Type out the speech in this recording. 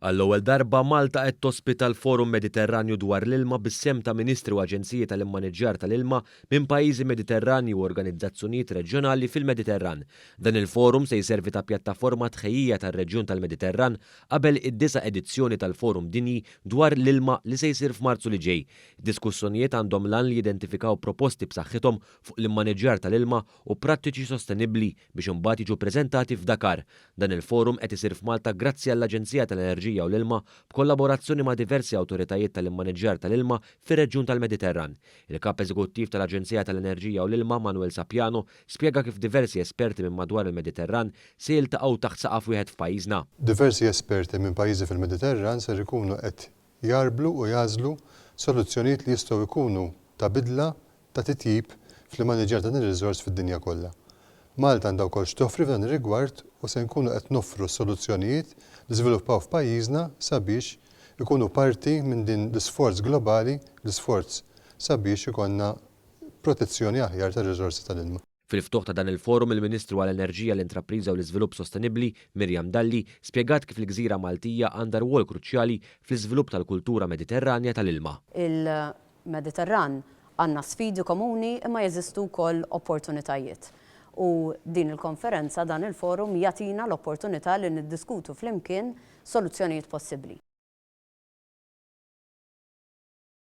Għall-ewwel darba, Malta qed tospita l-Forum Mediterranju dwar l-Ilma bis-sehem ta' Ministri u aġenziji tal-immaniġġjar tal-ilma minn pajjiżi Mediterranji u organizzazzjonijiet reġjonali fil-Mediterran. Dan il-forum se jservi ta' pjattaforma tħejjija tar-reġjun tal-Mediterran qabel id-disa' edizzjoni tal-Forum Dinji dwar l-Ilma li se jsir f'Marzu li ġej. Id-diskussjonijiet għandhom l-għan li jidentifikaw proposti b'saħħithom fuq l-immaniġġjar tal-ilma u prattiċi sostenibbli biex imbagħad jiġu ppreżentati f'Dakar. Dan il-forum qed isir f'Malta grazzi għall-Aġenzija tal-Enerġija u l-Ilma b'kollaborazzjoni ma' diversi awtoritajiet tal-immaniġġjar tal-ilma fir-reġjun tal-Mediterran. Il-Kap Eżekuttiv tal-Aġenzija tal-Enerġija u l-Ilma, Manuel Sapiano, spjega kif diversi esperti minn madwar il-Mediterran se jiltaqgħu taħt saqaf wieħed f'pajjiżna. Diversi esperti minn pajjiżi fil-Mediterran ser ikunu qed jgħarblu u jagħżlu soluzzjonijiet li jistgħu jkunu ta' bidla ta' titjib fl-immaniġġjar ta' din ir-riżors fid-dinja kollha. Malta għandha wkoll x'toffri f'dan ir-rigward u se nkunu qed noffru s-soluzzjonijiet li żviluppaw f'pajjiżna sabiex ikunu parti minn din l-isforz globali, l-isforz sabiex ikollna protezzjoni aħjar tar-riżorsi tal-ilma. Fil-ftuħ ta' dan il-forum, il-Ministru għall-Enerġija, l-Intrapriża u l-Iżvilupp Sostenibbli, Miriam Dalli, spjegat kif il-gżira Maltija għandha rwol kruċjali fl-iżvilupp tal-kultura Mediterranja tal-ilma. Il-Mediterran għandna sfidi komuni imma jeżistu wkoll opportunitajiet. U din il-konferenza, dan il-forum jagħtina l-opportunità li niddiskutu flimkien soluzzjonijiet possibbli.